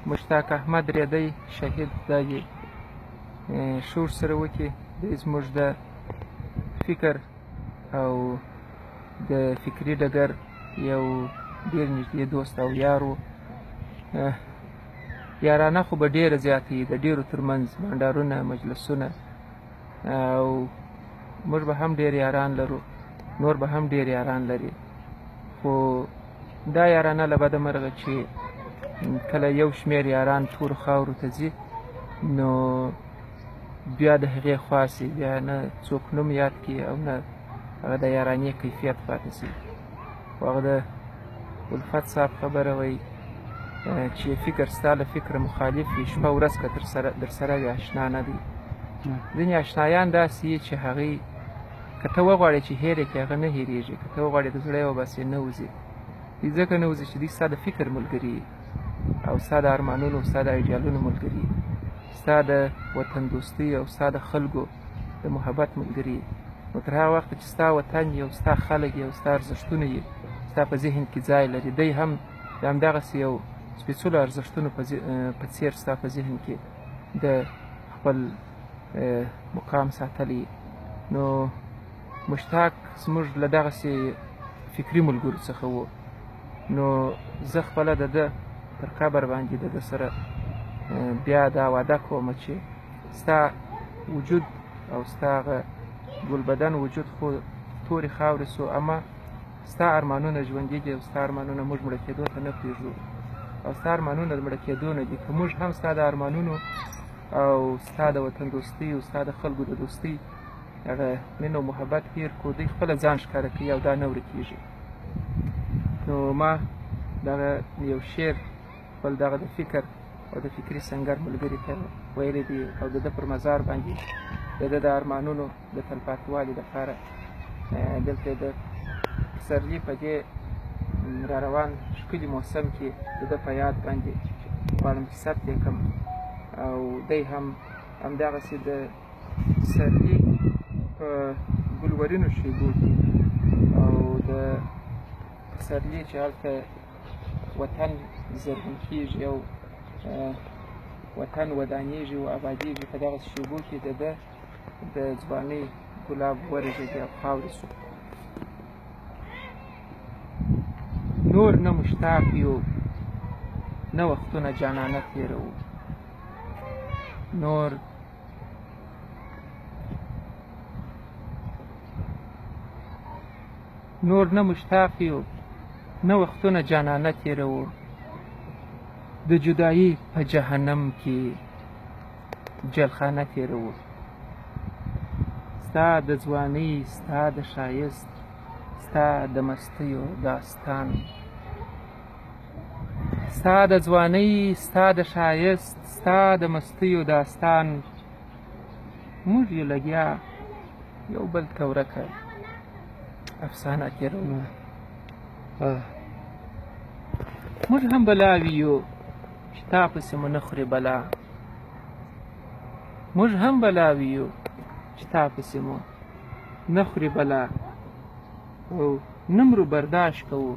مشتاق احمد ریدی شهید، خدای دې ښه ورسره وکړي. دی زموږ د فکر او د فکري ډګر یو ډېر نږدې دوست او یار و. یارانه خو به ډېره زیاته وي، د ډېرو ترمنځ بنډارونه، مجلسونه، او موږ به هم ډېر یاران لرو، نور به هم ډېر یاران لري. خو دا یارانه له بده مرغه چې کله یو شمېر یاران تورو خاورو ته ځي، نو بیا د هغې خوا سي، بیا نه څوک نوم یاد کړي او نه هغه د یارانې کیفیت پاتې سي. خو هغه د الفت صاحب خبره وایي چې فکر ستا له فکره مخالف وي، شپه ورځ که درسره وي اشنا نه دی. ځینې اشنایان داسې وي چې هغوی که ته وغواړې چې هېر یې کړې، هغه نه هېرېږي، که ته وغواړې د زړه یې وباسې، نه وځي. دوی ځکه نه وځي چې دوی ستا د فکر ملګري او ستا د ارمانونو، ستا د ایډیالونو ملګري، ستا د وطن دوستۍ او ستا د خلکو د محبت ملګري. نو تر هغه وخته چې ستا وطن یې او ستا خلک یې او ستا ارزښتونه یې ستا په ذهن کې ځای لري، دی هم د همدغسې یو سپېڅلو ارزښتونو په څېر ستا په ذهن کې د خپل مقام ساتلی. نو مشتاق زموږ له دغسې فکري ملګرو څخه و. نو زه خپله د ده پر قبر باندې د ده سره بیا دا وعده کوم چې ستا وجود او ستا هغه ګلبدن وجود خو تورې خاورې سو، اما ستا ارمانونه ژوندي دي او ستا ارمانونه موږ مړه کېدو ته نه پرېږدو، او ستا ارمانونه د مړه کېدو نه دي. که موږ هم ستا د ارمانونو او ستا د وطن دوستۍ او ستا د خلکو د دوستۍ هغه مینه او محبت هېر کړو، دوی خپله ځان ښکاره کوي او دا نه ورکېږي. نو ما دغه یو شعر خپل دغه د فکر او د فکري سنګر ملګري ته ویلی دی، او د ده پر مزار باندې د ده د ارمانونو د تلپاتوالي دپاره دلته د پسرلي په دې را روان ښکلي موسم کې د ده په یاد باندې غواړم چې ثبت یې کړم. او دی هم همدغسې د پسرلي په ګلورینو شیبو کې او د پسرلي چې هلته وطن زرغون کېږي او وطن ودانېږي او آبادېږي، په دغسې شیبو کې د ده د ځوانۍ ګلاب ورژېدی او خاورې سو. نور نه مشتاق یو، نه وختونه جانانه تېروو، نور نه مشتاق یو، نه وختونه جانانه تېروو، د جدایي په جهنم کې جلخانه تېروو. ستا د ځوانۍ، ستا د ښایست، ستا د مستیو داستان، ستا د ځوانۍ، ستا د ښایست، ستا د مستیو داستان، موږ یې لګیا یو بل ته ورکه افسانه تېروو. موږ هم بلاوي یو چې تا پسې مو نه خوري بلا، موږ هم بلاوي یو چې تا پسې مو نه خوري بلا، او نه مرو برداشت کوو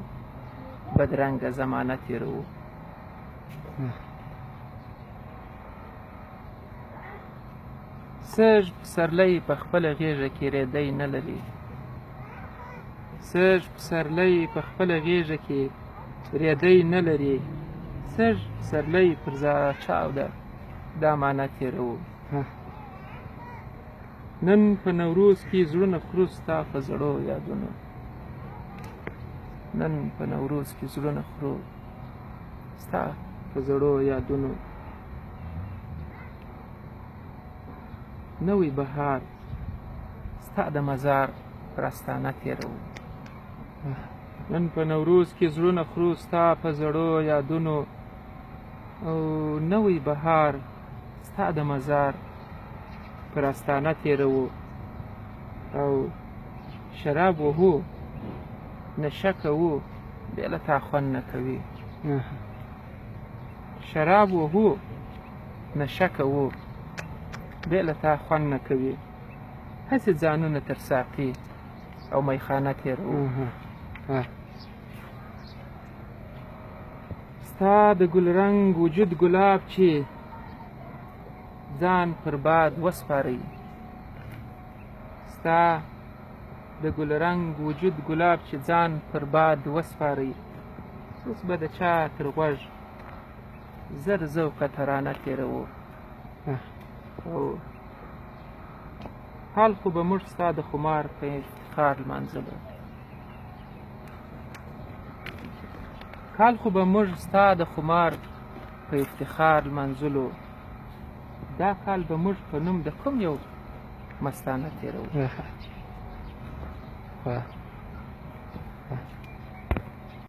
بدرنګه زمانه تېروو. سږ پسرلی په خپله غېږه کې رېدی نه لري، سږ پسرلی په خپله غېږه کې رېدی نه لري، سږ پسرلی پر چاوده دا معنی تېروو. نن په نوروز کې زړونه خورو ستا په زړو یادونو، نن په نوروز کې زړونه خورو ستا په زړو یادونو، نوی بهار ستا د مزار پر استانه تېروو. نن په نوروز کې زړونه خورو ستا په زړو یادونو، او نوی بهار ستا د مزار پر استانه تېروو، او شراب وهو نشه کوو بې له تا خوند نه کوي، شراب وهو نشه کوو بې له تا خوند نه کوي، هسې ځانونه تر ساقي او میخانه تېروو. ستا د ګل رنګ وجود ګلاب چې ځان پر باد وسپارئ، ستا د ګل رنګ وجود ګلاب چې ځان پر باد وسپارئ، اوس به د چا تر غوږ زر ذوقه ترانه تېروو. او حال خو به موږ ستا د خمار په افتخار لمانځلو، کال خو به موږ ستا د خمار په افتخار لمانځلو، دا کال به موږ په نوم د کوم یو مستانه تېروو.